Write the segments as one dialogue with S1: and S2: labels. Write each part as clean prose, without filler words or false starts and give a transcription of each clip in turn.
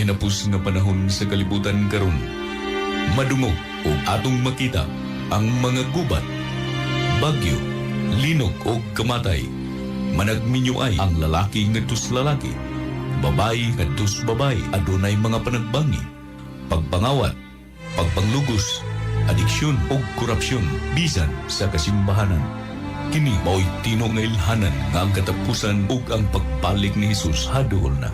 S1: Hinapos nga panahon sa kalibutan karon, madungog ug atong makita ang mga gubat, bagyo, linog ug kamatay. Managminyo ay ang lalaki ngadto sa lalaki, babayi ngadto sa babayi. Adunay mga panagbangi, pagpangawat, pagpanglugos, adiksyon ug korupsyon bisan sa kasimbahanan. Kini mao'y tinuod nga ilhanan nga ang katapusan ug ang pagbalik ni Jesus haduol na.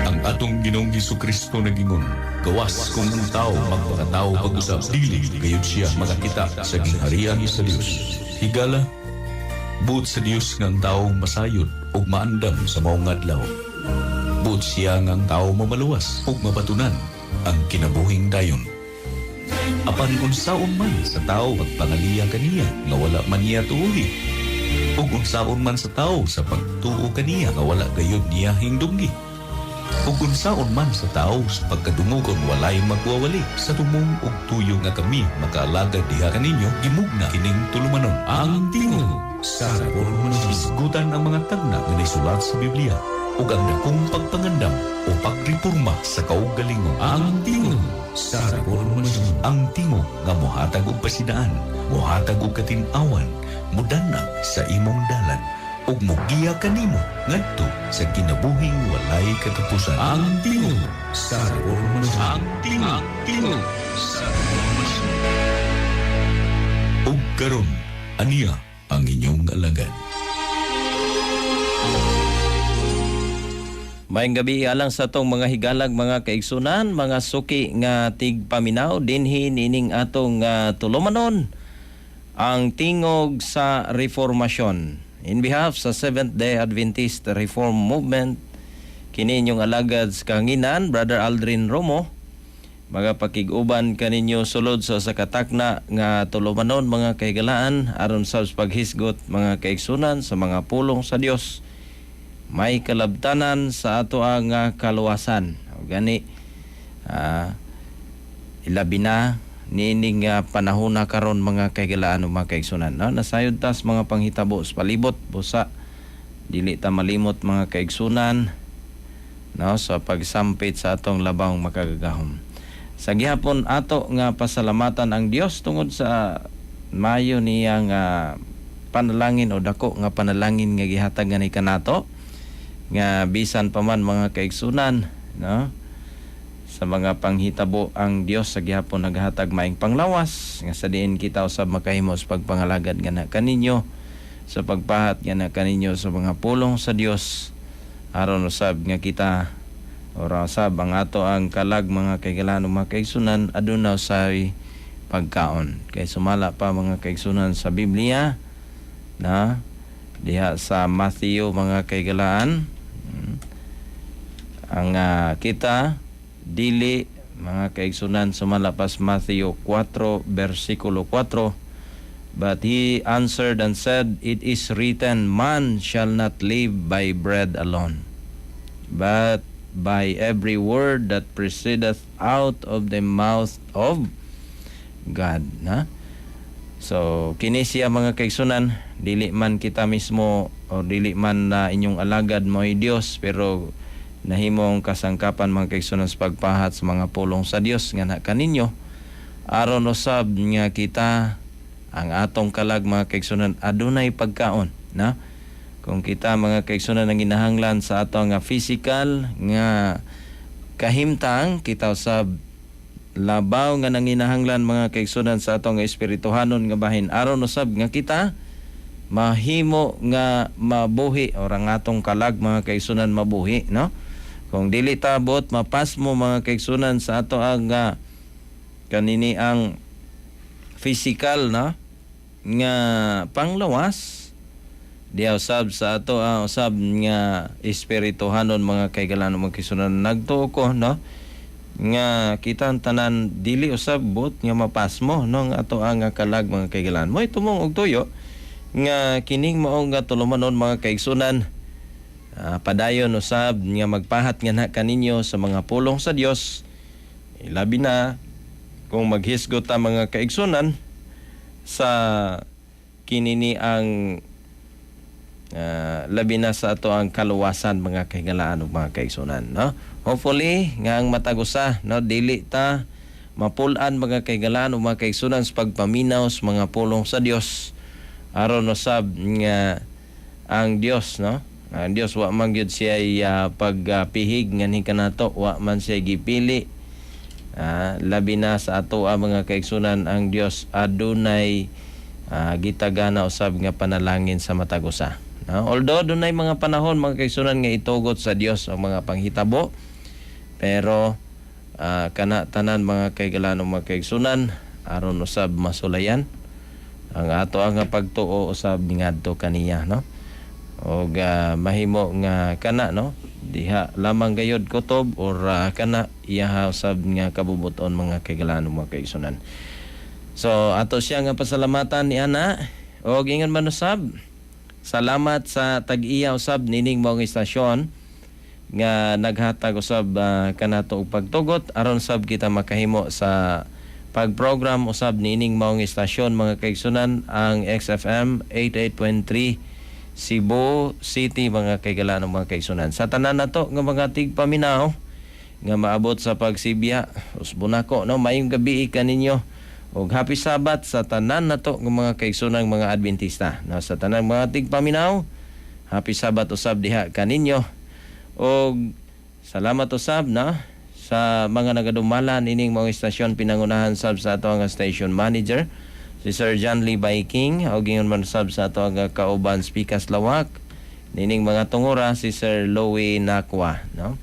S1: Ang atong Ginoong Hesukristo nagingon, gawas kung ang tao magpakatao pag-usab, dili gayud siya makakita sa gingharian sa Dios. Higala, buot sa Dios nga ang tao masayod ug maandam sa maong adlaw. Buot siya nga ang tao mamaluwas ug mabatunan ang kinabuhing dayon. Apan unsaon man sa tao pagpangaliya kaniya nga wala man niya tuuhi, ug unsaon man sa tao sa pagtuo kaniya nga wala gayud niya hingdungi, ug unsaon man sa tao sa pagkadungog kung walay magwawali. Sa tumong ug tuyo nga kami makaalagad diha kaninyo, gimugna kining tulumanon, Ang Tingog sa Reformasyon. Hisgutan ang mga tagna nga naisulat sa Biblia ug ang dakong pagpangandam o pagreporma sa kaugalingon. Ang Tingog sa Reformasyon. Ang tingog nga mohatag og pasidaan, mohatag og katin-awan, mudanag sa imong dalan ug mogiya kanimo ngadto sa kinabuhing walay katapusan. Ang Tingog sa Reformasyon. Ang Tingog, Tingog sa Reformasyon. Ug karon, aniya ang inyong alagad.
S2: Maayong gabi alang sa atong mga higalag, mga kaigsunan, mga suki nga tigpaminaw dinhi nining atong tulumanon, Ang Tingog sa Reformasyon. In behalf sa Seventh Day Adventist Reform Movement, kini inyong alagad sa kahanginan, Brother Aldrin Romo, magapakig-uban kaninyo sulod sa katakna nga tulumanon, mga kahigalaan, aron sa paghisgot, mga kaigsunan, sa mga pulong sa Dios may kalabtanan sa ato ang kaluwasan. O gani ilabi na niining panahon na karon, mga kahigalaan ug mga kaigsunan, no? Nasayod tas mga panghitabo sa palibot, busa dili ta malimot, mga kaigsunan, no, sa pagsampit sa atong Labawng Makagagahom. Sa gihapon ato nga pasalamatan ang Dios tungod sa mayo niya nga panalangin o dako nga panalangin nga gihatag nga ni kanato nga bisan pa man, mga kaigsunan, no, sa mga panghitabo, ang Dios sa gihapon naghatag maing panglawas nga sa diin kita usab makahimo sa pagpangalagad nga na kaninyo, sa pagpahat nga na kaninyo sa mga pulong sa Dios, aron usab nga kita ora usab ang ato ang kalag, mga kahigalaan, mga kaigsunan, aduna sa pagkaon. Kay sumala pa, mga kaigsunan, sa Biblia na diha sa Matthew, mga kahigalaan, ang kita dili, mga kaigsunan, sumala pas Matthew 4 versikulo 4, "But he answered and said, 'It is written, man shall not live by bread alone, but by every word that proceedeth out of the mouth of God,'" na. So kini siya, mga kaigsunan, dili man kita mismo o dili man na inyong alagad mo'y Dios, pero nahimong kasangkapan, mga kaigsunan, sa pagpahat sa mga pulong sa Dios nga na kaninyo, aron usab nga kita ang atong kalag, mga kaigsunan, adunay pagkaon, na. Kung kita, mga kaigsunan, ang ginahanglan sa ato nga physical nga kahimtang, kita usab labaw nga nanginahanglan, mga kaigsunan, sa atong espirituhanon nga bahin, aron usab nga kita mahimo nga mabuhi or ang atong kalag, mga kaigsunan, mabuhi, no. Kung dili ta buot mapasmo, mga kaigsunan, sa ato ang kanini ang physical na nga panglawas, diha usab sa ato ang usab nga espirituhanon, mga kahigalaan, mga kaigsunan, nagtuo ko, no, nga kita ang tanan dili usab buot nga mapasmo, no, ang ato ang nga kalag, mga kahigalaan. Mo tumong og tuyo nga kining mao nga tulumanon, mga kaigsunan, padayon usab nga magpahat nga na kaninyo sa mga pulong sa Dios, ilabi na kung maghisgot ta, mga kaigsunan, sa kinini ang Labi na sa ato ang kaluwasan, mga kahigalaan ug mga kaigsunan, no? Hopefully nga ang matag usa, no, dili ta mapul-an, mga kahigalaan ug mga kaigsunan, sa pagpaminaw sa mga pulong sa Dios, aron usab nga ang Dios, no, ang Dios wa man gyud siya pagpihig nganhi kanato, wa man siya gipili. Labi na sa ato ang mga kaigsunan, ang Dios adunay gitagana usab nga panalangin sa matag usa. No? Although dunay mga panahon, mga kaigsunan, nga itugot sa Dios ang mga panghitabo, pero kana tanan, mga kahigalaan, mga kaigsunan, aron usab masulayan ang ato ang pagtuo usab ngadto kaniya, no, og mahimo nga kana, no, diha lamang gayod kutob or kana iyaha usab nga kabubuton, mga kahigalaan, mga kaigsunan. So ato siya nga pasalamatan ni ana og ingon man usab, salamat sa tag-iya usab nining maong istasyon nga naghatag usab kanato og pagtugot aron sab kita makahimo sa pagprogram usab niining maong istasyon, mga kaigsunan, ang XFM 88.3 Cebu City, mga kahigalaan, mga kaigsunan. Sa tanan nato nga mga tigpaminaw nga maabot sa pagsibya, usbon nako, no, maayong gabi kaninyo ug happy Sabbath sa tanan nato nga mga kaigsunang mga Adventista. No, sa tanan mga tigpaminaw, happy Sabbath usab diha kaninyo. Og salamat usab, no, sa mga nagadumala nining mga istasyon, pinangunahan sab sa ato ang station manager, si Sir John Lee Biking, og ingon man sab sa ato ang kauban speakers lawak nining mga tungura, si Sir Louie Nakwa, no.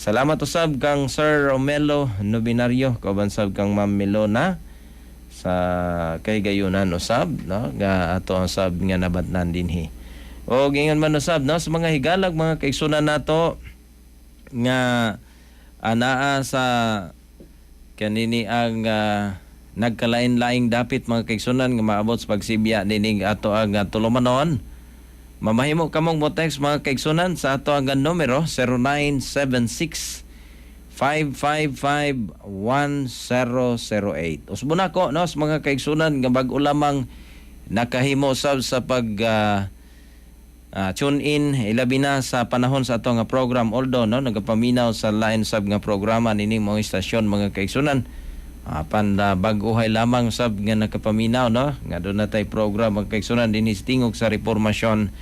S2: Salamat usab kang Sir Romelo Nobinario, kauban sab kang Ma'am Melona sa kaygayunan usab, no, nga ato ang sab nga nabatnan dinhi. Og ingon man usab, no, sa mga higalag mga kaigsunan nato nga anaa sa kanini ang nagkalain-laing dapit, mga kaigsunan, nga maabot sa pagsibya nining ato ang tulumanon. Mamahimo kamong mo text, mga kaigsunan, sa ato ang numero 0976 555 1008. Usbon ako, no, sa mga kaigsunan nga bag-o lamang nakahimo sab sa pag tune in, ilabi na sa panahon sa ato nga program, although, no, nagapaminaw sa lain sab nga programa nining mga istasyon, mga kaigsunan, apan bag-ohay lamang sab nga nakapaminaw, no, nga duna tay program, mga kaigsunan, dinhi sa Tingog sa Reformasyon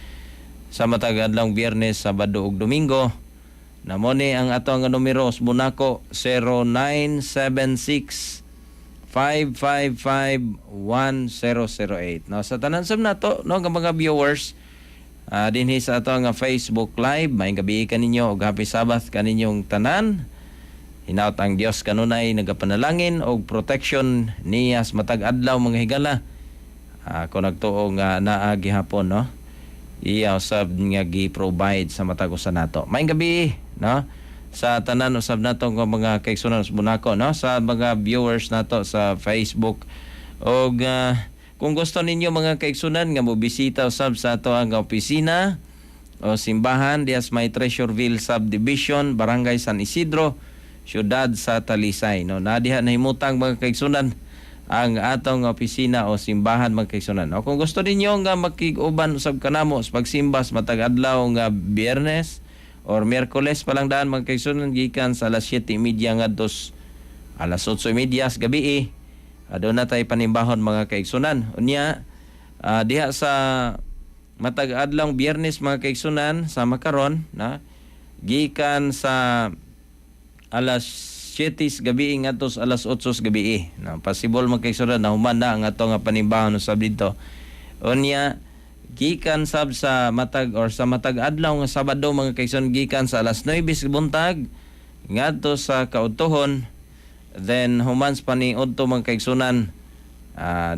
S2: sa matag adlawng Biyernes, Sabado ug Domingo. Na mo ni ang ato nga numero, usbon nako, 0976 555 1008, no. Sa tanan sab nato, no, nga mga viewers dinhi sa ato nga Facebook Live, maayong gabi kaninyo ug happy Sabbath kaninyong tanan. Hinaut ang Dios kanunay nagapanalangin og protection niya sa matag adlaw, mga higala. Ako nagtuo nga naa gihapon, no, iya usab nga gi-provide sa matag usa nato. Maayong gabi, no, sa tanan usab nato nga mga kaigsunan sa Bunako, no, sa mga viewers nato sa Facebook. Og kung gusto ninyo, mga kaigsunan, nga mobisita usab sa ato ang opisina o simbahan diha sa may Treasureville Subdivision, Barangay San Isidro, siyudad sa Talisay, no. Na diha nahimutang, mga kaigsunan, ang atong opisina o simbahan, mga kaigsunan. O kung gusto ninyo nga makig-uban usab kanamo sa pagsimba sa matag adlaw nga Biyernes or Miyerkules pa lang daan, mga kaigsunan, gikan sa alas 7:30 ngadto alas 8:30 sa gabi eh. Aduna tay panimbahon, mga kaigsunan. Unya diha sa matag adlaw Biyernes, mga kaigsunan, sa makaron na gikan sa alas 7 sa gabi ngadto sa alas 8 sa gabi. Na possible, mga kaigsunan, na human na ang ato nga panimbahon usab dito. Unya gikan sab sa matag or sa matag adlaw nga Sabado, mga kaigsunan, gikan sa alas 9 sa buntag ngadto sa kaudtohon, then human sa paniudto, mga kaigsunan,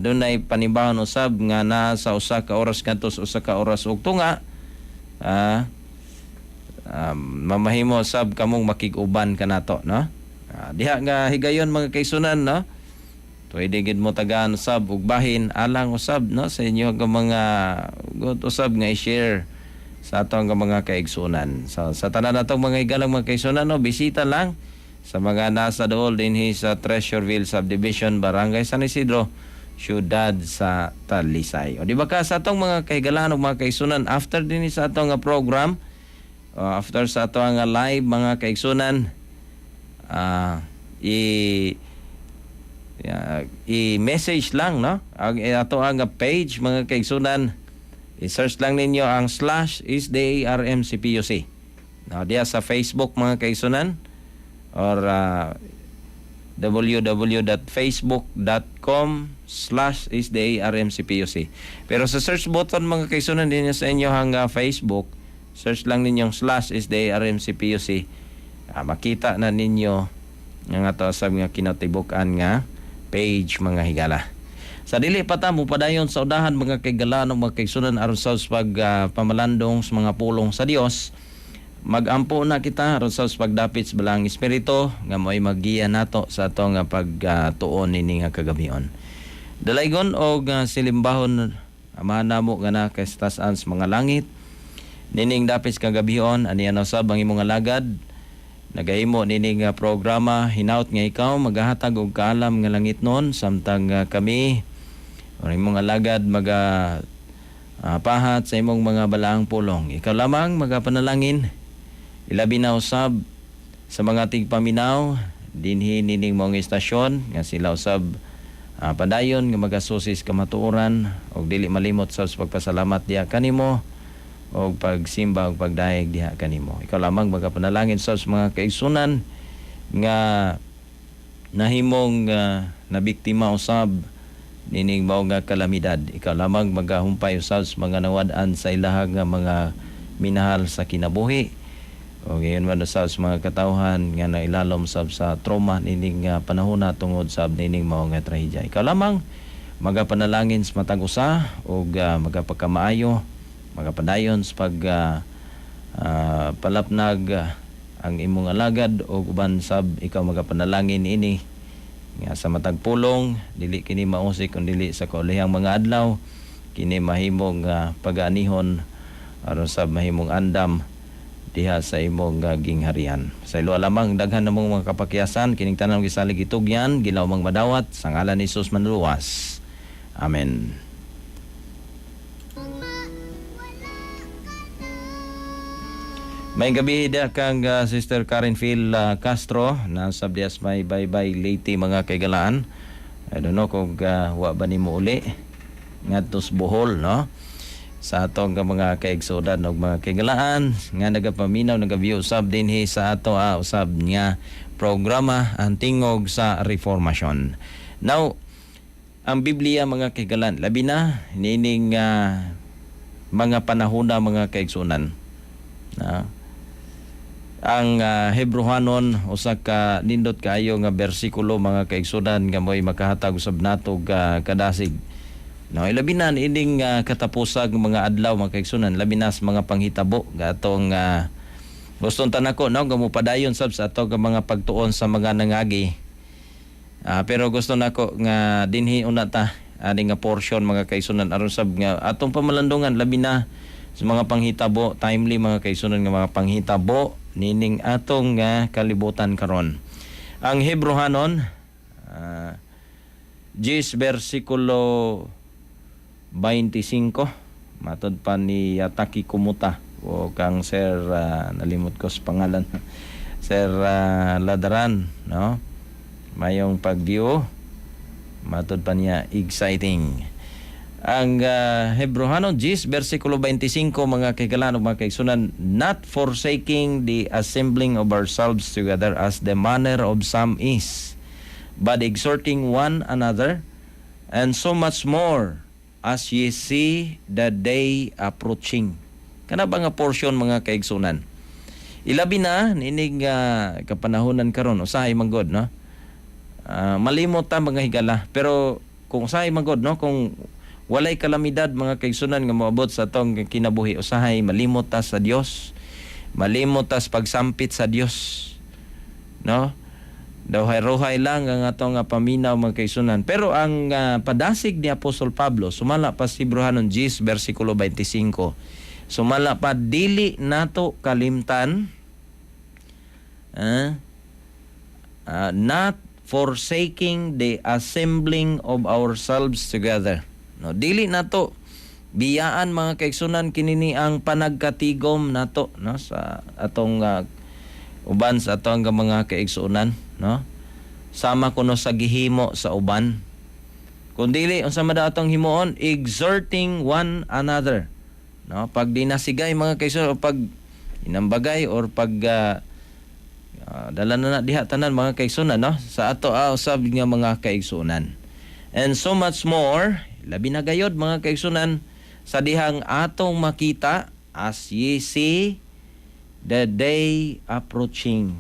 S2: dunay panimbahon usab nga naa sa 1 ka oras ngadto sa 1 ka oras ug tunga. Mamahimo sab kamong makig-uban kanato, no. Diha nga higayon, mga kaigsunan, no, pwede gid mo tagaan usab og bahin alang usab, no, sa inyo nga mga good usab nga i-share sa atong nga mga kaigsunan. So, sa tanan natong mga higalang mga kaigsunan, no, bisita lang sa mga nasa dool dinhi sa Treasureville Subdivision, Barangay San Isidro, Syudad sa Talisay. O di ba ka sa atong mga kahigalaan ug mga kaigsunan, after din sa atong nga program, after sa atong nga live, mga kaigsunan, i i-message lang, no, ang ato ang page, mga kaigsunan. I-search lang ninyo ang /SDARMCPUC, no, diya sa Facebook, mga kaigsunan, or www.facebook.com/SDARMCPUC. Pero sa search button, mga kaigsunan, din sa inyo hang Facebook, search lang ninyong /SDARMCPUC. Makita na ninyo nga ato sa mga kinatibuk-an nga page, mga higala. Sa dili pa ta mo padayon sa udahan, mga kahigalaan ug mga kaigsunan, aron sa pag pamalandong sa mga pulong sa Dios, magampo na kita aron sa pagdapit sa Balaang Espiritu nga mo'y maggiya nato sa atong nga pagtuon ini nga kagabion. Dalaygon og silimbahon Amahan namo nga naa sa taas sa mga langit. Nining dapit kagabion, aniya na usab ang imong alagad nagahimo nining programa, hinaut nga ikaw magahatag og kaalam nga langitnon samtang kami o imong alagad maga pahat sa imong mga balaang pulong. Ikaw lamang magapanalangin, ilabi na usab sa mga tigpaminaw dinhi nining maong istasyon nga sila usab padayon nga magasusi sa kamatuoran og dili malimot sa pagpasalamat diha kanimo og pagsimba og pagdayeg diha kanimo. Ikaw lamang magapanalangin sa mga kaigsunan nga nahimong nabiktima usab nining mao nga kalamidad. Ikaw lamang magahumpay usab sa mga nawad-an sa ilaha nga mga minahal sa kinabuhi. O gayon man usab sa mga katawhan nga nailalom sab sa trauma nining panahona tungod sab nining mao nga trahedya. Ikaw lamang magapanalangin sa matag usa ug magapakamaayo, magapadayon sa pag palapnag ang imong alagad o uban sab. Ikaw magapanalangin ini nga sa matag pulong dili kini mausik kun dili sa kaulihang mga adlaw kini mahimong pagaanihon aron sa mahimong andam diha sa imong gingharian. Sa ilo lamang daghan namong mga kapakyasan kining tanan gisalig, itugyan, gilawmang madawat sa ngalan ni Jesus Manluwas. Amen. May gabi da kang Sister Karen Phil Castro na sa Dias may Baybay, Leyte, mga kaigalaan. I don't know kung wa ba nimo uli ngadto sa Bohol, no? Sa atong mga kaigsudan og mga kaigalaan nga nagapaminaw, nagaview usab dinhi sa ato usab nga programa, ang Tingog sa Reformasyon. Now, ang Biblia, mga kaigalan, labi na nining mga panahona, mga kaigsunan. Na ang Hebrohanon, usa ka nindot kaayo nga bersikulo, mga kaigsunan, nga mo'y makahatag usab nato kadasig. No, ilabi na ining katapusag mga adlaw, mga kaigsunan, labi na sa mga panghitabo nga atong gustong tanako, no, nga mopadayon sab sa ato nga mga pagtuon sa mga nangagi. Pero gusto nako nga dinhi una ta ani nga portion, mga kaigsunan, aron sab nga atong pamalandungan, labi na sa mga panghitabo, timely, mga kaigsunan, nga mga panghitabo nining atong nga kalibutan karon. Ang Hebrohanon 10 versikulo 25, matod pa ni Taki Kumuta o kang Sir, nalimot ko sa pangalan, Sir Ladaran, no, mayong pag-view. Matod pa niya, exciting. Ang Hebrohanon 10 versikulo 25, mga kahigalaan ug mga kaigsunan: "Not forsaking the assembling of ourselves together as the manner of some is, but exhorting one another, and so much more as ye see the day approaching." Kana ba nga portion, mga kaigsunan? Ilabi na nining kapanahonan karon, usahay man gud, no? Malimot ta, mga higala, pero kung usahay man gud, no, kung walay kalamidad, mga kaigsunan, nga moabot sa atong kinabuhi, usahay malimot ta sa Dios, malimot ta sa pagsampit sa Dios, no? Daw rohay lang ang atong paminaw, mga kaigsunan. Pero ang padasig ni Apostol Pablo sumala pa sa Hebrohanon 10 versikulo 25, sumala pa dili nato kalimtan, not forsaking the assembling of ourselves together." No, dili nato biyaan, mga kaigsunan, kinini ang panagkatigom nato, no, sa atong uban sa atong mga kaigsunan, no, sama kuno sa gihimo sa uban. Kung dili, unsa man atong himuon? "Exhorting one another," no? Pag dinasigay, mga kaigsunan, o pag inambagay or pag dala na na diha tanan, mga kaigsunan, no, sa ato usab nga mga kaigsunan. "And so much more," labi na gayod, mga kaigsunan, "sa dihang atong makita, as ye see the day approaching,"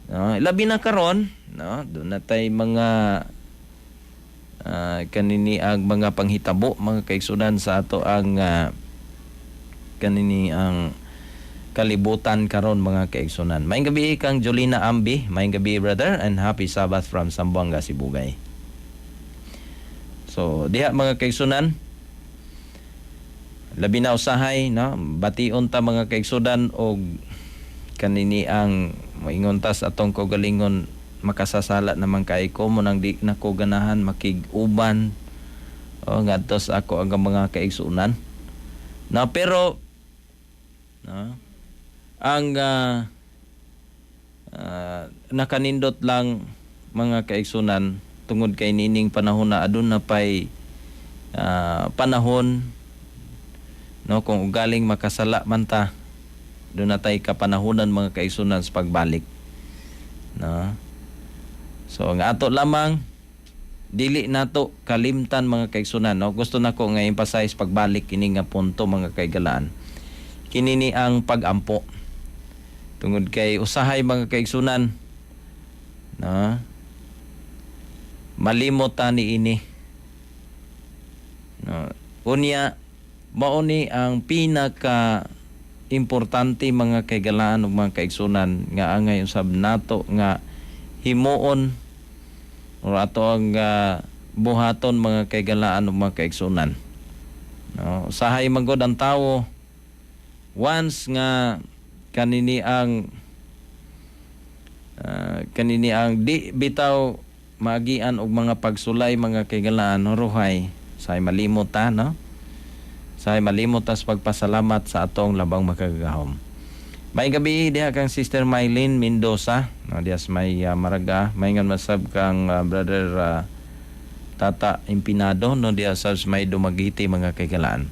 S2: no? Labi na karon, no, duna tay mga kanini ang mga panghitabo, mga kaigsunan, sa ato ang kanini ang kalibutan karon, mga kaigsunan. Maayong gabi kang Jolina Ambi, maayong gabi, brother, and happy Sabbath from Zamboanga, Sibugay. So diha, mga kaigsunan, labi na usahay, no, bation ta, mga kaigsunan, og kanini ang moingon tas atong kaugalingon, "Makasasala naman kay ko, mao nang di na ko ganahan makig-uban o ngadto sa ako ang mga kaigsunan," na. Pero, no, ang nakanindot lang, mga kaigsunan, tungod kay nining panahon na aduna pay panahon, no, kung ugaling makasala man ta, duna tay kapanahonan, mga kaigsunan, sa pagbalik, no? So nga ato lamang dili nato kalimtan, mga kaigsunan, no? Gusto nako nga emphasize pagbalik kini nga punto, mga kaigalaan, kini ni ang pagampo, tungod kay usahay, mga kaigsunan, no, malimot ta ni ini, no? Unya mao ni ang pinaka importante, mga kaigalaan ug mga kaigsunan, nga angay usab nato nga himuon o ato ang buhaton, mga kaigalaan ug mga kaigsunan, no? Usahay man gud ang tawo, once nga kanini ang di bitaw maagian og mga pagsulay, mga kaigalaan, ruhay say malimot ta, no? Say malimot tas pagpasalamat sa atong Labang Makagagahom. Maayong gabi diha kang Sister Mylene Mendoza, no, diha sa may Maraga. Maayong masab kang Brother Tata Empinado, no, diha sa may Dumaguete, mga kaigalaan.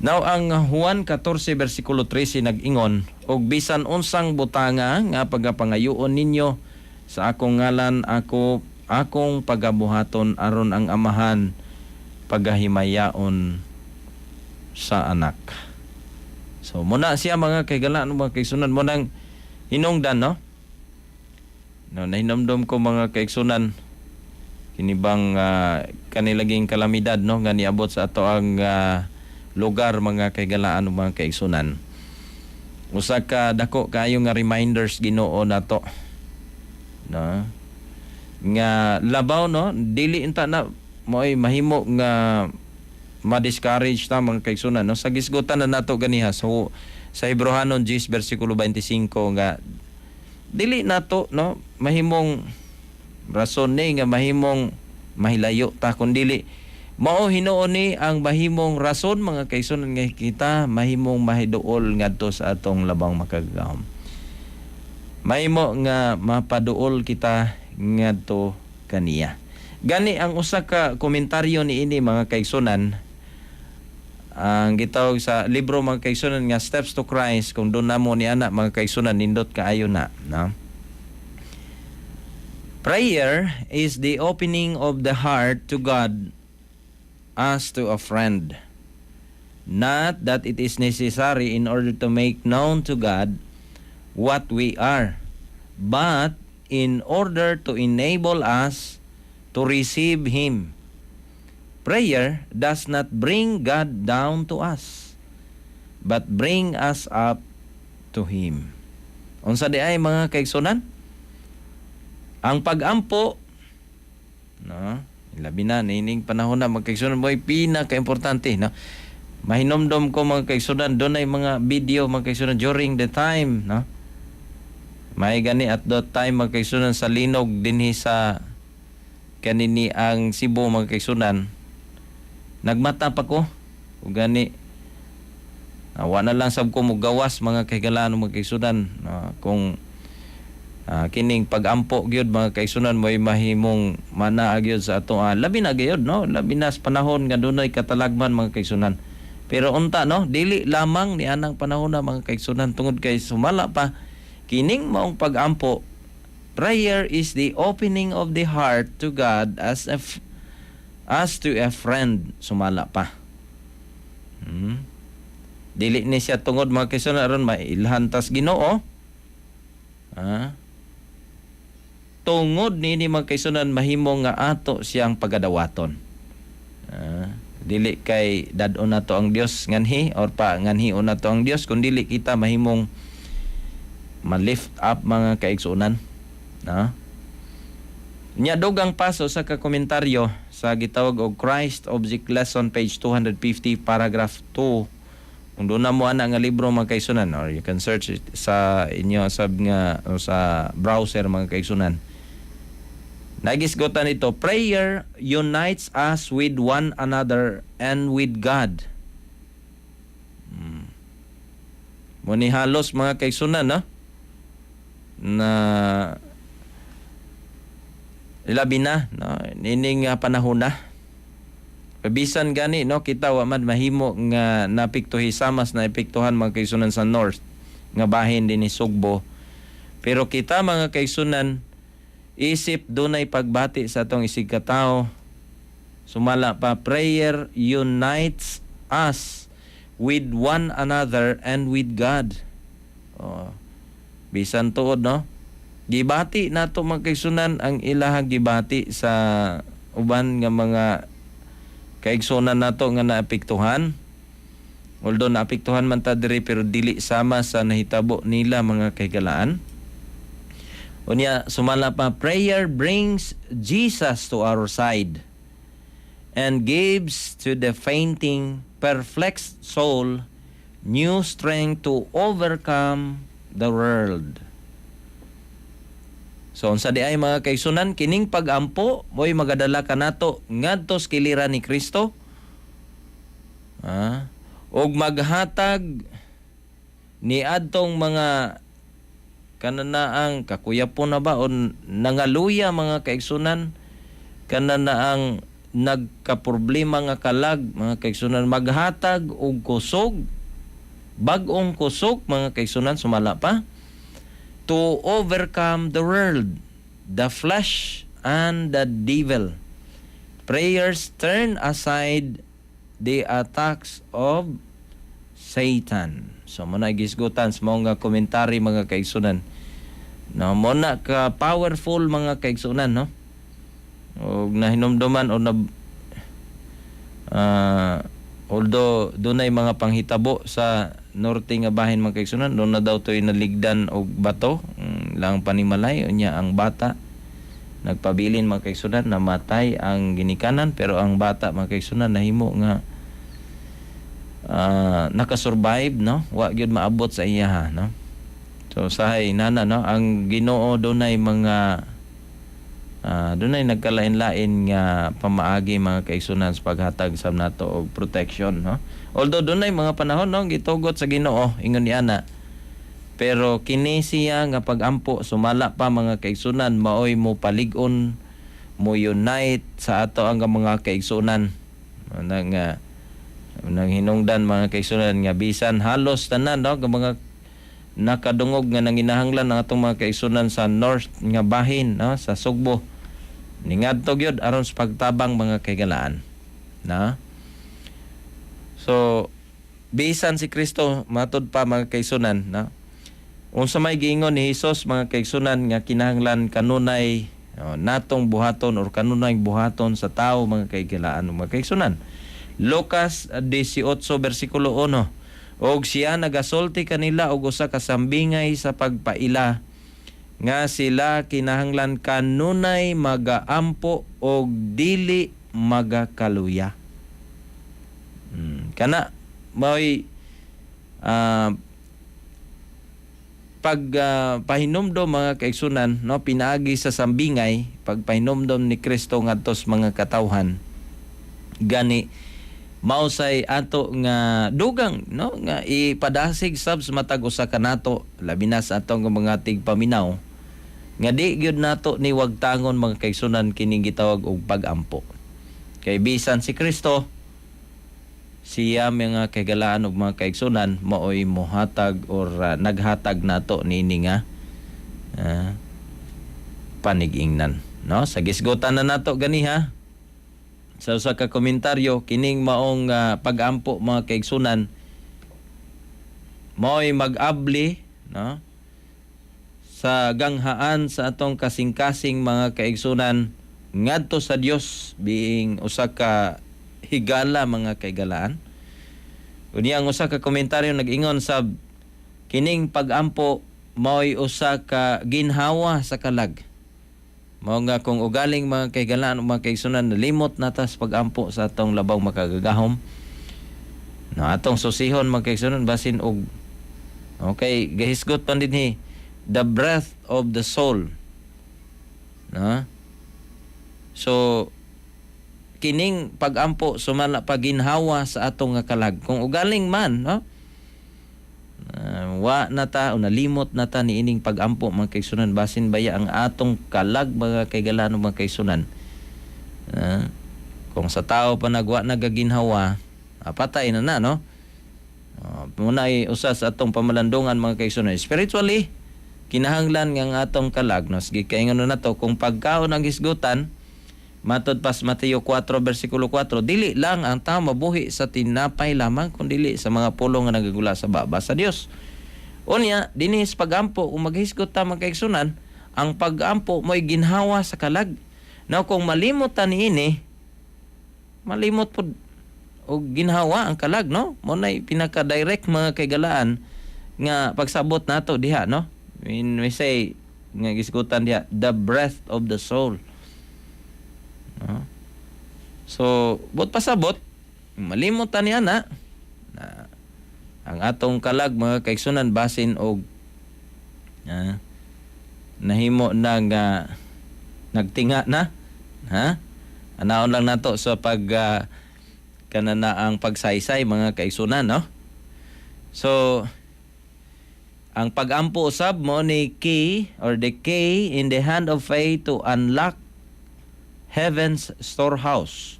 S2: Now ang Juan 14 versikulo 13 nag-ingon, "Og bisan unsang butanga nga pagapangayoon ninyo sa akong ngalan, ako akong pagabuhaton, aron ang Amahan pagahimayaon sa Anak." So muna siya, mga kaigalaan, mga kaigsunan, mao nang hinungdan, no? No, nahinomdom ko, mga kaigsunan, kini bang kanilaging kalamidad, no, nga niabot sa ato ang lugar, mga kaigalaan, mga kaigsunan. Usa ka dako kaayo nga reminders Ginoo nato. No? Nga labaw, no, dili unta na mo'y mahimo nga ma-discourage ta, mga kaigsunan, no? Sa gisgutan na nato ganiha, so sa Hebreohanon 10 versikulo 25, nga dili nato, no, mahimong rason ni nga mahimong mahilayo ta, kun dili mao hinuon ni ang mahimong rason, mga kaigsunan, nga kita mahimong mahiduol ngadto sa atong Labang Makagagahom, mahimo nga mapaduol kita ngadto kaniya. Gani ang usa ka komentaryo niini, mga kaigsunan, ang gitawag sa libro, mga kaigsunan, nga Steps to Christ, kung duna mo ni ana, mga kaigsunan, nindot kaayo na, no? "Prayer is the opening of the heart to God as to a friend. Not that it is necessary in order to make known to God what we are, but in order to enable us to receive Him. Prayer does not bring God down to us, but bring us up to Him." Unsa di ay, mga kaigsunan? Ang pag-ampo, no, labi na nining panahon na, mga kaigsunan, mo'y pinaka-importante, no? Mahinomdom ko, mga kaigsunan, dunay mga video, mga kaigsunan, during the time, no? May gani at that time, mga kaigsunan, sa linog dinhi sa kanini ang Cebu, mga kaigsunan, nagmata pa ko ug gani wa na lang sab ko mogawas, mga kahigalaan, mga kaigsunan, kung kining pagampo gyud, mga kaigsunan, mo'y mahimong manaa gyud sa ato, labi na gyud, no, labi na sa panahon nga dunay katalagman, mga kaigsunan. Pero unta, no, dili lamang ni anang panahon na, mga kaigsunan, tungod kay sumala pa kining maong pagampo, prayer is the opening of the heart to God as to a friend, sumala pa. Dili ni siya tungod, mga kaigsunan, aron mailhan tas Ginoo. Ah. Tungod nini, mga kaigsunan, mahimo nga ato siyang pagadawaton. Ah, dili kay dad-on nato ang Dios nganhi or pa nganhi nato ang Dios, kun dili kita mahimong ma-lift up, mga kaigsunan. No? Nya dugang paso sa ka komentaryo sa gitawag og Christ Object Lesson, page 250, paragraph 2. Kung doon na mo ana nga libro, mga kaigsunan, or you can search it sa inyo sab nga o sa browser, mga kaigsunan. Nagisgotan ito, prayer unites us with one another and with God. Mo ni halos, mga kaigsunan, no? Na labi na, no, nining panahon na. Bisan gani, no, kita wa man mahimo nga napiktuhi samas na epektuhan, mga kaigsunan, sa north nga bahin dinhi Sugbo. Pero kita, mga kaigsunan, isip dunay pagbati sa atong isig katao. Sumala pa, prayer unites us with one another and with God. Oh. Bisan tuod, no? Gibati nato, mga kaigsunan, ang ilahang gibati sa uban nga mga kaigsunan nato nga naapektuhan. Although naapektuhan man ta diri, pero dili sama sa nahitabo nila, mga kahigalaan. Unya sumala pa, prayer brings Jesus to our side and gives to the fainting, perplexed soul new strength to overcome the world. So unsa di ay, mga kaigsunan, kining pagampo mo'y magadala kanato ngadto sa kiliran ni Kristo. Ah, ug maghatag ni adtong mga kananaang kakuyapon na ba o nangaluya, mga kaigsunan, kananaang nagkaproblema nga kalag, mga kaigsunan, maghatag og kusog, bag-ong kusog, mga kaigsunan, sumala pa, to overcome the world, the flesh, and the devil. Prayers turn aside the attacks of Satan. So mo na gisgutan sa mga komentary, mga kaigsunan. No, mo na ka powerful, mga kaigsunan, no? Og nahinumduman o na although dunay mga panghitabo sa norte nga bahin, mga kaigsunan, doon na daw to'y naligdan og bato lang panimalay. Unya ang bata nagpabilin, mga kaigsunan, namatay ang ginikanan, pero ang bata, mga kaigsunan, nahimo nga nakasurvive, no, wa gyud maabot sa iya ha, no. So sahay nana, no, ang Ginoo dunay mga dunay nagkalain-lain nga pamaagi, mga kaigsunan, sa paghatag sa nato og protection, no. Although dunay mga panahon, no, gitugot sa Ginoo ingon ni ana, pero kini siya nga pagampo, sumala pa, mga kaigsunan, maoy mo palig-on, mo unite sa ato ang mga kaigsunan nang nang hinungdan, mga kaigsunan, nga bisan halos tanan, no, nga mga nakadungog nga nanginahanglan ang atong mga kaigsunan sa north nga bahin, no, sa Sugbo, ningadto gyud aron sa pagtabang, mga kahigalaan na. So bisan si Kristo, matud pa, mga kaigsunan, no, unsa may giingon ni Hesus, mga kaigsunan, nga kinahanglan kanunay, oh, natong buhaton or kanunay buhaton sa tao, mga kahigalaan, mga kaigsunan? Lucas 18 versikulo 1: "Og siya nagasulti kanila og usa ka sambingay sa pagpaila nga sila kinahanglan kanunay magaampo og dili magakaluya." Kana mao'y Pag pahinumdom, mga kaigsunan, no, pinaagi sa sambingay, pagpahinumdom ni Kristo ngadto sa mga katawhan. Gani mao say ato nga dugang, no, nga ipadasig sab sa matag usa kanato, labi na sa atong mga tigpaminaw, nga di gyud nato ni wagtangon, mga kaigsunan, kining gitawag og pag-ampo, kay bisan si Kristo siya, mga kaigalaan og mga kaigsunan, maoy mohatag or naghatag nato niini nga panigingnan, no? Sa gisgutan na nato ganiha sa usa ka komentaryo, kining maong pag-ampo, mga kaigsunan, maoy mag-abli, no, sa ganghaan sa atong kasing-kasing, mga kaigsunan, ngadto sa Dios, being usa ka higala, mga kaigalaan. Unya ang usa ka komentaryo nag-ingon sa kining pag-ampo maoy usa ka ginhawa sa kalag. Mao nga kung ugaling, mga kaigalaan o mga kaigsunan, nalimot na ta sa pag-ampo sa atong labaw makagagahom. No, atong susihon, mga kaigsunan, basin og okay, gahisgot pan dinhi, the breath of the soul. No? So kining pag-ampo sumala paginhawa sa atong nga kalag. Kung ugaling man, no, wa na ta o nalimot na ta niining pag-ampo, mga kaigsunan, basin baya ang atong kalag, mga kaigalaan, mga kaigsunan, kung sa tao pa nagwa nagaginhawa, patay na na, no? Muna ay usa sa atong pamalandungan, mga kaigsunan, spiritually kinahanglan nga ang atong kalag, no, sige, kay ngano na to, kung pagkaon ang hisgutan matod pas Mateo 4 versikulo 4, dili lang ang tao mabuhi sa tinapay lamang kun dili sa mga pulong nga nagagula sa baba sa Dios. Unya dinhi sa pagampo, kung maghisgot ta, mga kaigsunan, ang pagampo mo'y ginhawa sa kalag. Now kung malimot ta niini, malimot pod og ginhawa ang kalag, no? Mo nay pinaka direct, mga kaigalaan, nga pagsabot nato diha, no? When we say nga gisgutan diha the breath of the soul, no? So buot pasabot, malimot ta niya na, na ang atong kalag, mga kaigsunan, basin og nahimo na nga nagtinga na, ha, anaon lang nato sa pag kanana ang pagsaysay, mga kaigsunan, no? So ang pagampo usab mo ni key or the key in the hand of faith to unlock heaven's storehouse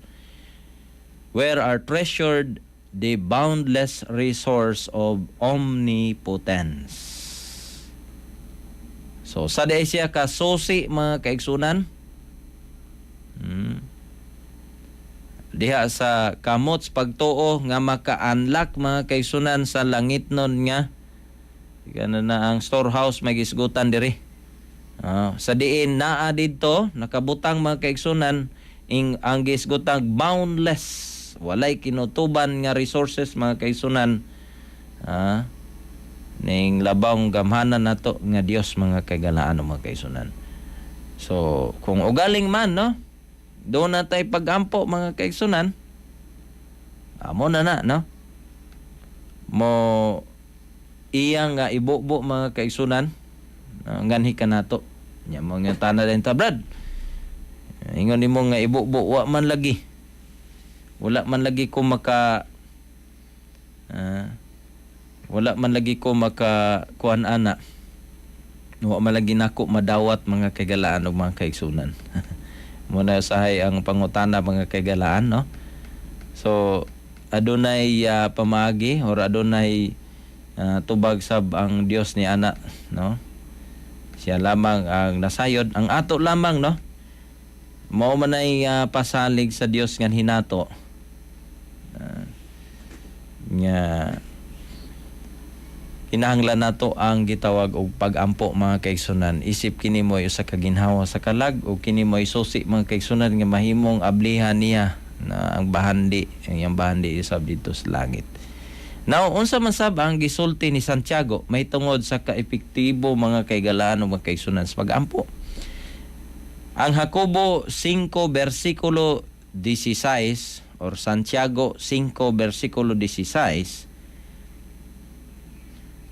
S2: where are treasured the boundless resource of omnipotence. So sa di siya ka susi, mga kaigsunan. Diha sa kamot sa pagtuo nga maka-unlock, mga kaigsunan, sa langitnon nga kana na ang storehouse may gisgutan diri. Sa diin naa didto nakabutang, mga kaigsunan, ing ang gisgutang boundless, walay kinutuban nga resources, mga kaigsunan, ning labawng gamhanan nato nga Dios, mga kaigalaan o mga kaigsunan. So kung ugaling man, no, doon na tay pagampo, mga kaigsunan, amo na na, no, mo iyang nga ibubo, mga kaigsunan, nganhi ka nato. Nya mo nga tana din ta, Brad. Ingon nimo nga ibubo, wa man lagi. Wala man lagi ko maka kuan ana. Wa man lagi nako madawat, mga kaigalaan ug mga kaigsunan. Muna usahay ang pangutana, mga kaigalaan, no? So adunay pamaagi or adunay tubag sab ang Dios ni ana, no? Siya lamang ang nasayod, ang ato lamang, no, mao man ay pasalig sa Dios nga hinato nga kinahanglan nato ang gitawag og pag-ampo, mga kaigsunan, isip kini mo usa ka ginhawa sa kalag o kini mo susi, mga kaigsunan, nga mahimong ablihan niya na ang bahandi, ang iyang bahandi isab dito sa langit. Now, unsa man sab ang gisulti ni Santiago may tungod sa kaepektibo, mga kaigalaan o mga kaigsunan, sa pag-ampo? Ang Jacobo 5 versikulo 16 or Santiago 5 versikulo 16.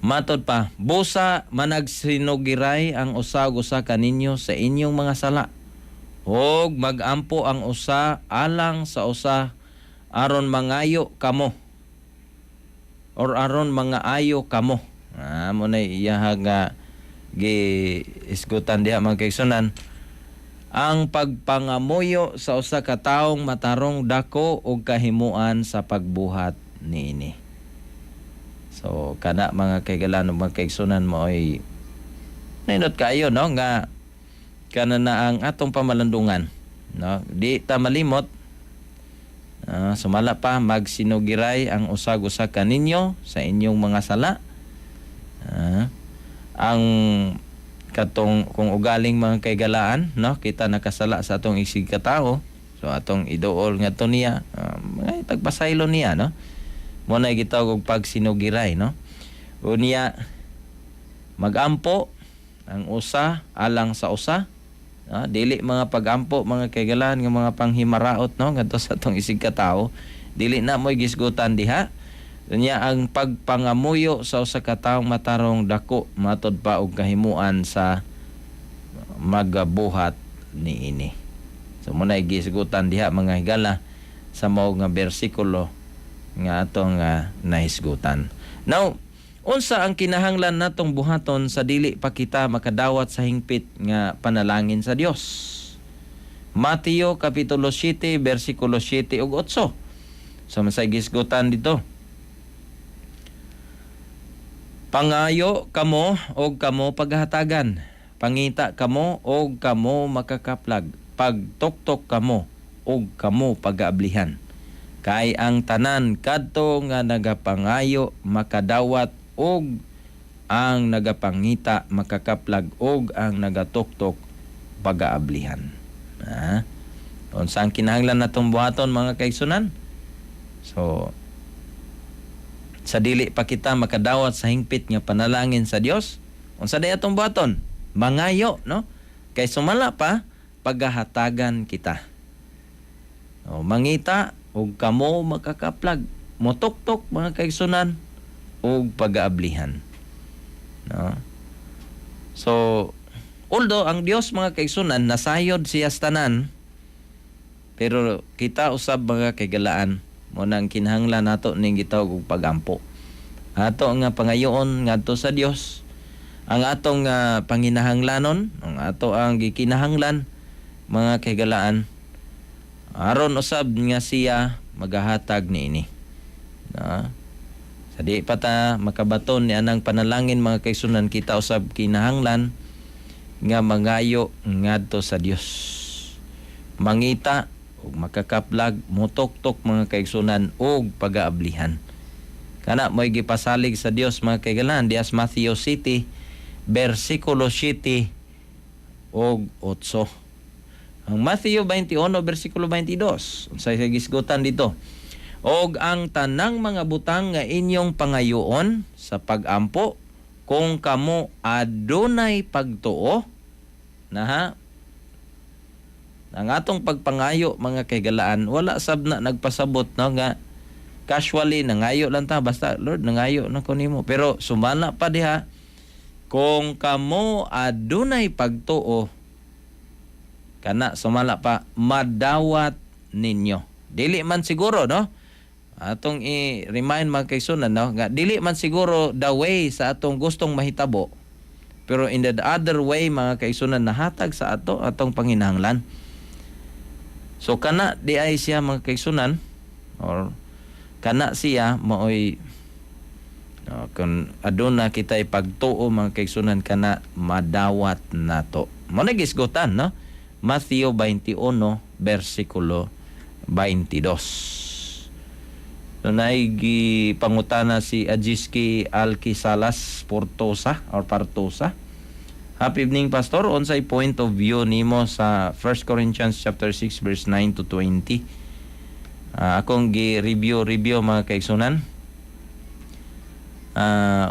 S2: Matod pa, busa managsinugiray ang usa ug usa kaninyo sa inyong mga sala. Og magampo ang usa alang sa usa aron mangayo kamo or aron mga ayo kamo. Mo na iyaha nga gi isgutan diha, mga kaigsunan. Ang pagpangamuyo sa usa ka taong matarong dako og kahimuan sa pagbuhat niini. So kana, mga kaigalan ug mga kaigsunan, mo ay nindot kaayo, no, nga kana na ang atong pamalandungan, no? Di ta malimot, sumala pa, magsinugiray ang usag-usa kaninyo sa inyong mga sala. Ang katong kung ugaling, mga kaigalaan, no, kita nakasala sa atong isig katao, so atong iduol ngadto niya, mga tagpasaylo niya, no? Mo na gitawag og pagsinugiray, no? Unya magampo ang usa alang sa usa. Dili mga pagampo, mga kaigalaan, nga mga panghimaraot, no, ngadto sa atong isig katao, dili na mo'y gisgutan diha. Unya ang pagpangamuyo sa usa ka taong matarong dako matod pa og kahimuan sa magabuhat niini. So mo na gisgutan diha, mga higala, sa mao nga bersikulo nga atong nahisgutan. Now, unsa ang kinahanglan natong buhaton sa dili pa kita makadawat sa hingpit nga panalangin sa Dios? Mateo kapitulo 7 bersikulo 7 ug 8. So masay gisgutan dito. Pangayo kamo og kamo paghatagan. Pangita kamo og kamo makakaplag. Pagtuktok kamo og kamo pagaablihan. Kay ang tanan kadto nga nagapangayo makadawat, og ang nagapangita makakaplag, og ang nagatuktok pagaablihan. Ha? Unsa ang kinahanglan natong buhaton, mga kaigsunan? So sa dili pa kita makadawat sa hingpit nga panalangin sa Dios, unsa day atong buhaton? Mangayo, no? Kay sumala pa, paghahatagan kita. O, mangita og kamo makakaplag, motoktok, mga kaigsunan, og pag-aablihan. No? So, although ang Dios, mga kaigsunan, nasayod siya sa tanan, pero kita usab, mga kaigalaan, mo nang kinahanglan nato ning gitawag og pagampo. Ato nga pangayoon ngadto sa Dios, ang atong panginahanglanon, ang ato ang gikinahanglan, mga kahigalaan, aron usab nga siya magahatag niini. Na sa di pa ta makabaton ni anang panalangin, mga kaigsunan, kita usab kinahanglan nga mangayo ngadto sa Dios. Mangita ug makakaplag, motoktok, mga kaigsunan, og pagaablihan. Kana mo'y gipasalig sa Dios, mga kaigalan, dias Matthew 7 bersikulo 7 og 8. Ang Matthew 21 bersikulo 22. Unsay gisgutan dito? Og ang tanang mga butang nga inyong pangayoon sa pagampo, kung kamo adunay pagtuo na ha. Ang atong pagpangayo, mga kaigalaan, wala sab na nagpasabot, no, nga casually nangayo lang ta, basta "Lord, nangayo na ko nimo." Pero sumala pa diha, kung kamo adunay pagtuo, kana sumala pa, madawat ninyo. Dili man siguro, no, atong i-remind, mga kaigsunan, no, nga dili man siguro the way sa atong gustong mahitabo, pero in the other way, mga kaigsunan, nahatag sa ato atong panginahanglan. So kana di ay siya, mga kaigsunan, or kana siya maoy, no, kung aduna kita pagtuo, mga kaigsunan, kana madawat nato. Mo na gisgutan, no? Matthew 21 bersikulo 22. So naigi pangutana si Ajiski Alquisalas Portosa or Partosa. "Happy evening, Pastor. Unsay point of view nimo sa 1 Corinthians chapter 6 verse 9 to 20?" Akong gi-review review, mga kaigsunan.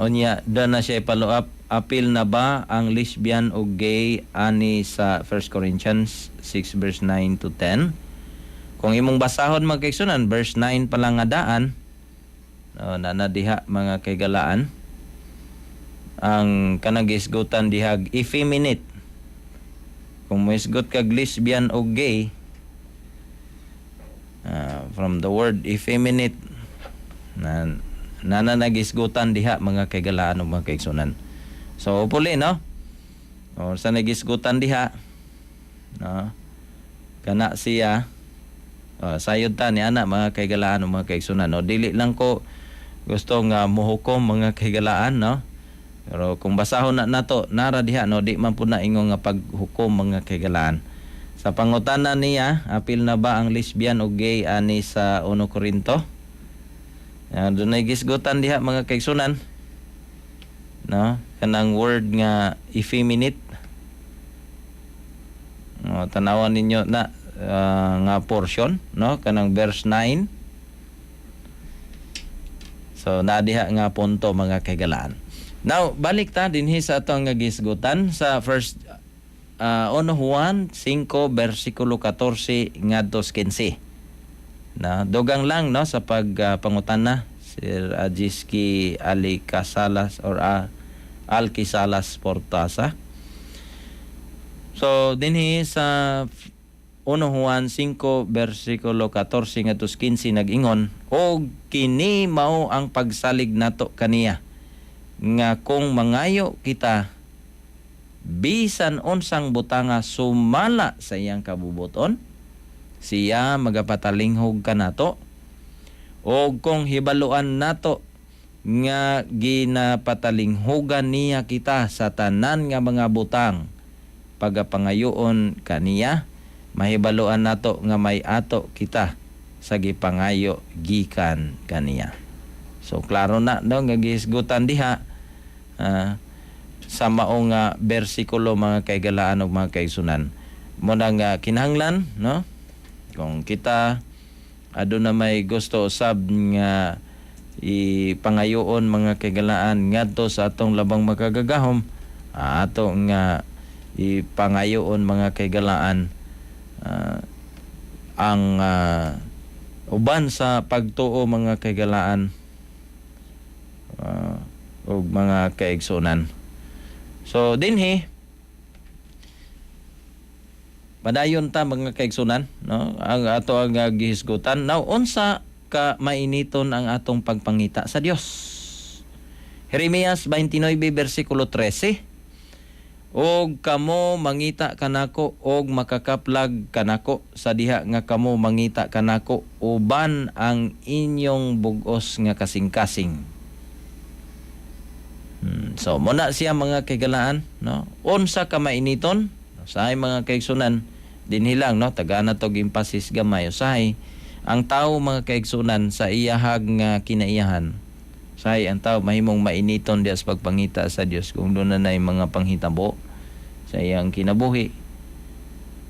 S2: Unya doon na siya i-follow up, apil na ba ang lesbian o gay ani sa 1 Corinthians 6 verse 9 to 10? Kung imong basahon, mga kaigsunan, verse 9 pa lang nga daan, no, na diha, mga kaigalaan. Ang kanang gisgutan dihag effeminate. Kung moisgot kag lesbian o gay, from the word effeminate na nana nagisgutan diha, mga kaigalaan o mga kaigsunan. So puli, no, o sa nagisgutan diha, no, kana siya. Oh, sayod ta ni ana, mga kaigalaan o mga kaigsunan, no. Dili lang ko gusto nga mohukom, mga kahigalaan, no, pero kung basahon na nato, nara diha, no, di man pud na ingon nga paghukom, mga kahigalaan. Sa pangutana niya, apil na ba ang lesbian o gay ani sa 1 Corinto? Yan, dunay gisgutan diha, mga kaigsunan, no, kanang word nga effeminate. No, tanawan ninyo na nga portion, no, kanang verse 9. So nadiha nga punto, mga kahigalaan. Now balik ta dinhi sa atong nga gisgutan sa first 1 Juan 5 versikulo 14 ngadto 15. Na dugang lang, no, sa pagpangutana, Sir Ajiski Ali Casalas or Alquisalas Portasa. So dinhi sa 1 Juan 5 versikulo 14 ngadto 15 nag-ingon, "Og kini mao ang pagsalig nato kaniya, nga kung mangayo kita bisan unsang butanga sumala sa iyang kabubuton, siya magapatalinghog kanato. Og kung hibaluan nato nga ginapatalinghugan niya kita sa tanan nga mga butang pagapangayoon kaniya, mahibaluan nato nga may ato kita sa gipangayo gikan kaniya." So klaro na, no, nga gihisgutan diha sa mao nga bersikulo, mga kaigalaan ug mga kaigsunan. Mo na nga kinahanglan, no, kung kita aduna may gusto usab nga ipangayoon, mga kaigalaan, ngadto sa atong labang makagagahom, ato nga ipangayoon, mga kaigalaan, ang uban sa pagtuo, mga kaigalaan ug mga kaigsunan. So dinhi padayon ta, mga kaigsunan, no, ang ato ang gihisgutan. Now, unsa ka mainiton ang atong pagpangita sa Dios? Jeremias 29 bersikulo 13: "Og kamo mangita kanako og makakaplag kanako sa diha nga kamo mangita kanako uban ang inyong bugos nga kasing-kasing." So muna siya, mga kaigalaan, no? Unsa ka mainiton? Usahay, mga kaigsunan, dinhi lang, no, tagana tog emphasis gamay. Usahay ang tao, mga kaigsunan, sa iyahag nga kinaiyahan. Usahay ang tao mahimong mainiton diya sa pagpangita sa Dios kung duna na mga panghitabo sa iyang kinabuhi.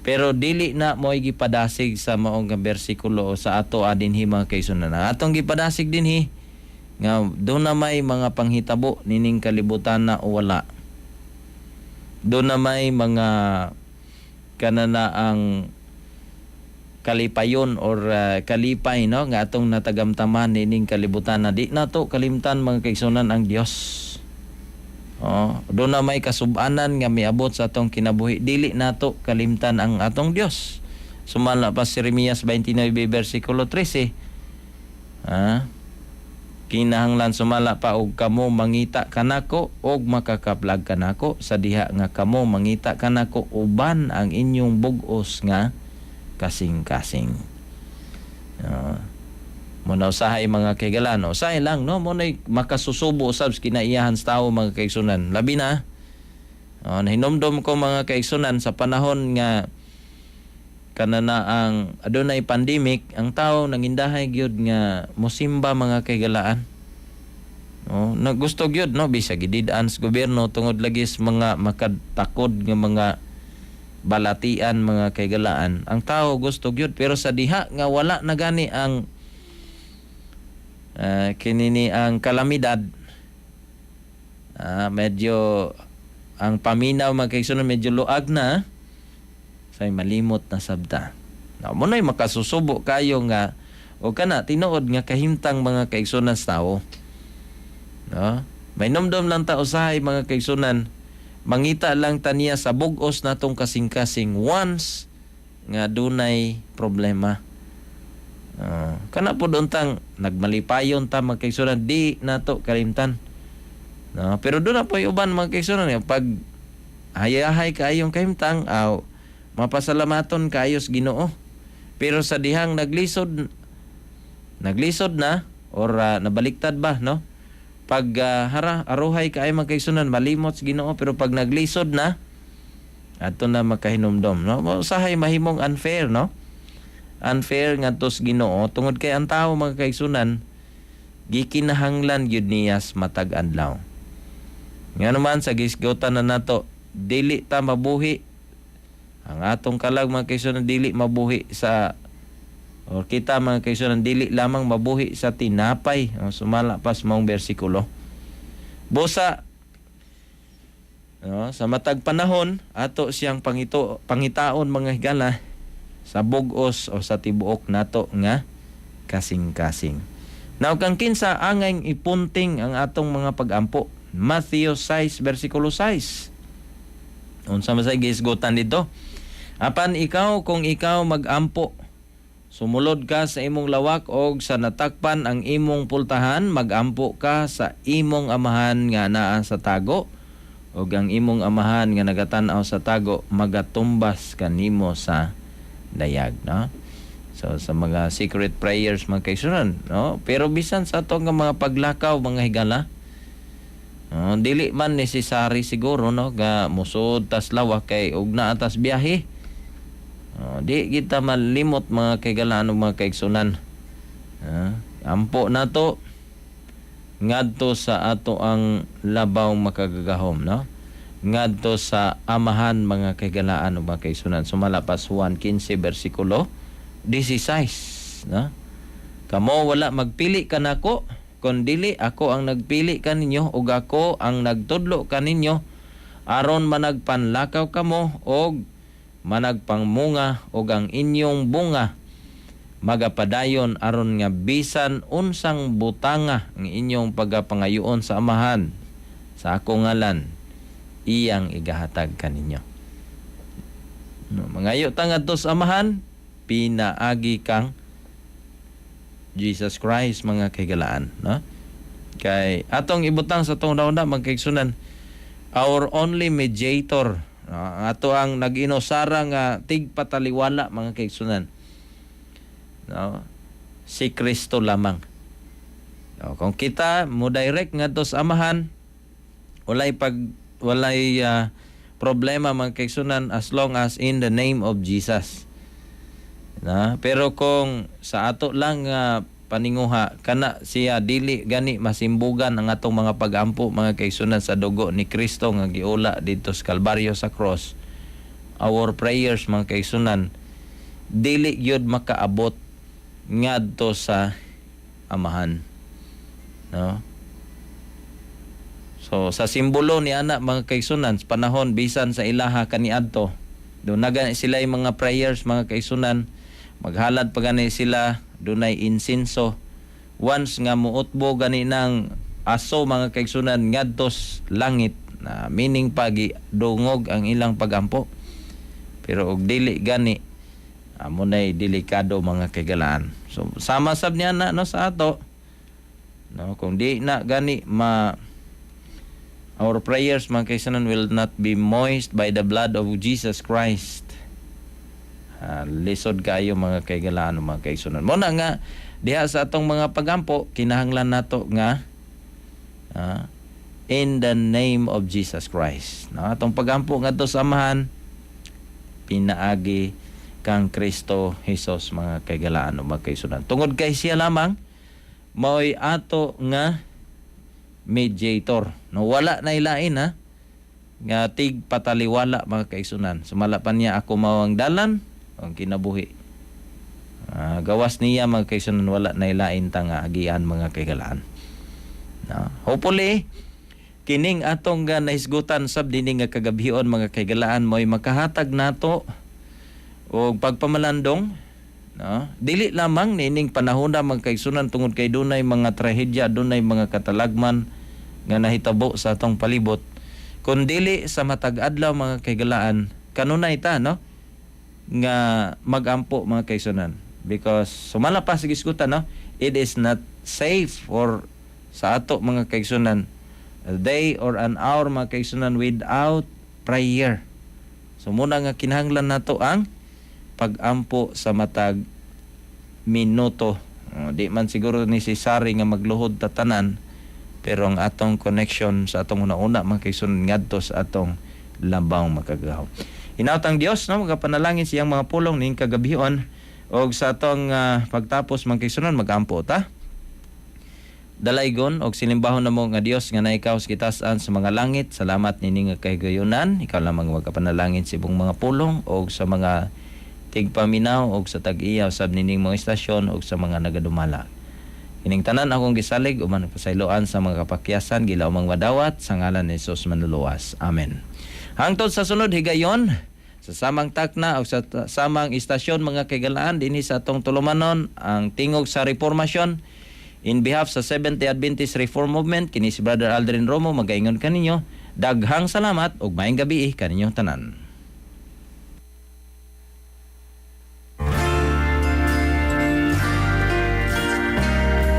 S2: Pero dili na mo gipadasig sa maong nga bersikulo o sa ato dinhi, mga kaigsunan. Ang atong gipadasig dinhi nga duna may mga panghitabo nining kalibutan na o wala. Duna may mga kanana ang kalipayon or kalipay, no, nga atong natagamtaman nining kalibutan na di nato kalimtan, mga kaigsunan, ang Dios. Oh, duna may kasubanan nga miabot sa atong kinabuhi, dili nato kalimtan ang atong Dios. Sumala pa si Jeremias 29 bersikulo 13. Ha? Kinahanglan sumala pa, "Og kamo mangita kanako og makakaplag kanako sa diha nga kamo mangita kanako uban ang inyong bug-os nga kasing-kasing." Muna usahay, mga kaigalan, usahay lang, no, mo makasusubo usab sa kinaiyahan sa tao, mga kaigsunan. Labi na oh, nahinomdom ko, mga kaigsunan, sa panahon nga kanana ang adunay pandemic, ang tao nangindahay gyud nga mosimba, mga kaigalaan. No, nagusto gyud, no, bisag gidid-an sa gobyerno tungod lagi sa mga makatakod nga mga balatian, mga kaigalaan. Ang tao gusto gyud, pero sa diha nga wala na gani ang kinini ang kalamidad, medyo ang paminaw, mga kaigsunan, medyo luag na say malimot na sabta. Na mo na'y makasusubo kayo nga o kana tinuod nga kahimtang, mga kaigsunan, sa tao. No? Mainumdom lang ta usahay, mga kaigsunan, mangita lang ta niya sa bug-os natong kasing-kasing once nga dunay problema. Kana pud untang nagmalipayon ta, mga kaigsunan, di nato kalimtan. No, pero duna poy uban, mga kaigsunan, nga pag hayahay kaayong kahimtang aw mapasalamaton kaayo sa Ginoo. Pero sa dihang naglisod naglisod na or nabaliktad ba, no? Pag hara aruhay kaayo, mga kaigsunan, malimot sa Ginoo, pero pag naglisod na, adto na makahinumdom, no? Usahay mahimong unfair, no? Unfair ngadto sa Ginoo tungod kay ang tao, mga kaigsunan, gikinahanglan gyud niya sa matag adlaw. Nga naman sa gisgutan na nato, dili ta mabuhi ang atong kalag, mga kaigsunan, dili mabuhi sa or kita, mga kaigsunan, dili lamang mabuhi sa tinapay, o sumala pas maong bersikulo. Busa, no, sa matag panahon ato siyang pangitaon, mga higala, sa bug-os o sa tibuok nato nga kasing-kasing. Now, kang kinsa angay ipunting ang atong mga pagampo? Matthew 6 versikulo 6. Unsa man say gihisgutan dito? Apan ikaw, kung ikaw magampo, sumulod ka sa imong lawak og sa natakpan ang imong pultahan, magampo ka sa imong Amahan nga naa sa tago, ug ang imong Amahan nga nagatan-aw sa tago magatumbas kanimo sa dayag, no? So sa mga secret prayers, mga kaigsunan, no? Pero bisan sa ato nga mga paglakaw, mga higala, no, dili man necessary siguro, no, nga musod tas lawak kay ug naa tas biyahe. No, di kita malimot, mga kahigalaan ug mga kaigsunan. Ampo nato ngadto sa ato ang labaw makagagahom, no? Ngadto sa Amahan, mga kahigalaan ug mga kaigsunan. Sumala pas Juan 15 bersikulo 16, no? Kamo wala magpili kanako, kun dili ako ang nagpili kaninyo ug ako ang nagtudlo kaninyo aron managpanlakaw kamo og managpangmunga ug ang inyong bunga magapadayon, aron nga bisan unsang butanga ang inyong pagapangayoon sa Amahan sa akong ngalan, iyang igahatag kaninyo. No, mangayo ta ngadto sa Amahan pinaagi kang Jesus Christ, mga kahigalaan, no? Kay atong ibutang sa atong una, mga kaigsunan, our only mediator, no? Ato ang nag-inusara nga tigpataliwala, mga kaigsunan, no? Si Kristo lamang. No, kung kita mo direct ngadto sa Amahan, walay problema, mga kaigsunan, as long as in the name of Jesus. Na, pero kung sa ato lang nga paninguha kana siya, dili gani masimbugan ang atong mga pagampo, mga kaigsunan, sa dugo ni Kristo nga giula didto sa Kalbaryo, sa cross. Our prayers, mga kaigsunan, dili gyud makaabot ngadto sa Amahan, no? So sa simbolo ni ana, mga kaigsunan, sa panahon bisan sa ilaha kaniadto, duna gani sila yung mga prayers, mga kaigsunan, maghalad pa gani sila, dunay insinso. Once nga muutbo gani ng aso, mga kaigsunan, ngadto sa langit na, meaning pagi dungog ang ilang pagampo. Pero og dili gani, amo nay delikado, mga kahigalaan. So sama sab niya na, no, sa ato, no? Kung di na gani ma our prayers, mga kaigsunan, will not be moist by the blood of Jesus Christ. Lisod kayo, mga kahigalaan, mga kaigsunan. Mao na nga diha sa atong mga pagampo, kinahanglan nato nga in the name of Jesus Christ. No, atong pagampo ngadto sa Amahan pinaagi kang Kristo Jesus, mga kahigalaan o mga kaigsunan. Tungod kay siya lamang mao'y ato nga mediator. No, wala na ilain ha nga tig pataliwala, mga kaigsunan. Sumala pa niya, "Ako mao ang dalan, ang kinabuhi." Gawas niya, mga kaigsunan, wala na ilain ta nga agian, mga kahigalaan. No? Hopefully kining atong nga nahisgutan sab dinhi nga kagabhion, mga kahigalaan, mo'y makahatag nato og pagpamalandong, no? Dili lamang niining panahon na, mga kaigsunan, tungod kay dunay mga trahedya, dunay mga katalagman. Nga nahitabo sa atong palibot. Kung dili sa matag adlaw, mga kahigalaan, kanunay ta, no, nga magampo, mga kaigsuonan, because sumala pa sa gisgutan, no, it is not safe for sa ato, mga kaigsuonan, a day or an hour, mga kaigsuonan, without prayer. So muna nga kinahanglan nato ang pagampo sa matag minuto. Oh, di man siguro necessary nga magluhod ta tanan, pero ang atong connection sa atong una-una, mga kaigsuonan, ngadto sa atong Labaw Makagagahom. Hinaut ang Dios, no, magapanalangin siyang mga pulong ning kagabhion og sa atong pagtapos, mga kaigsuonan, magampo ta. Dalaygon og silimbahon namo nga Dios nga naikaw sa kitasan sa mga langit. Salamat niini nga kahigayunan. Ikaw lamang magapanalangin sa imong mga pulong og sa mga tigpaminaw og sa tag-iya sab nining mga istasyon og sa mga nagadumala. Kining tanan akong gisalig uban pasayloan sa mga kapakyasan gilaumang madawat sa ngalan ni Jesus Manluluwas. Amen. Hangtod sa sunod higayon sa samang takna o sa samang istasyon, mga kahigalaan, dinhi sa atong tulumanon, ang Tingog sa Reformasyon. In behalf sa Seventh-day Adventist Reform Movement, kini si Brother Aldrin Romo magaingon kaninyo, daghang salamat ug maayong gabi kaninyong tanan.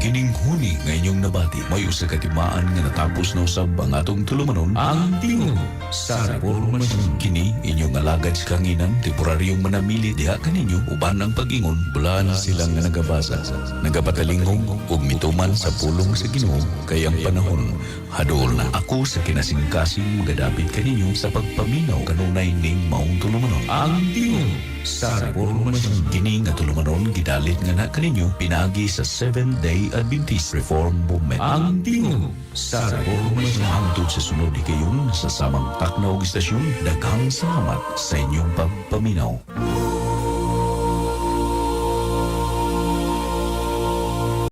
S1: Kining huni nga inyong nabati may usa ka timaan nga natapos na usab ang atong tulumanon, ang Tingog sa Reformasyon. Kini inyong alagad sa kanginan, temporaryong manamili diha kaninyo uban ang pag-ingon bulan sila nga nagabasa, nagapatalingog ug mituman sa pulong sa Ginoo kay ang panahon hadool na. Ako sa kinasingkasing magadapit kaninyo sa pagpaminaw kanunay ning maong tulumanon, ang Tingog sa Reformasyon. Kini nga tulumanon gidalit nga na kaninyo pinaagi sa Seventh Day Adventist Reform Movement. Ang Tingog sa Reformasyon. Hangtod sa sunod higayon sa samang takna og istasyon, daghang salamat sa inyong pagpaminaw.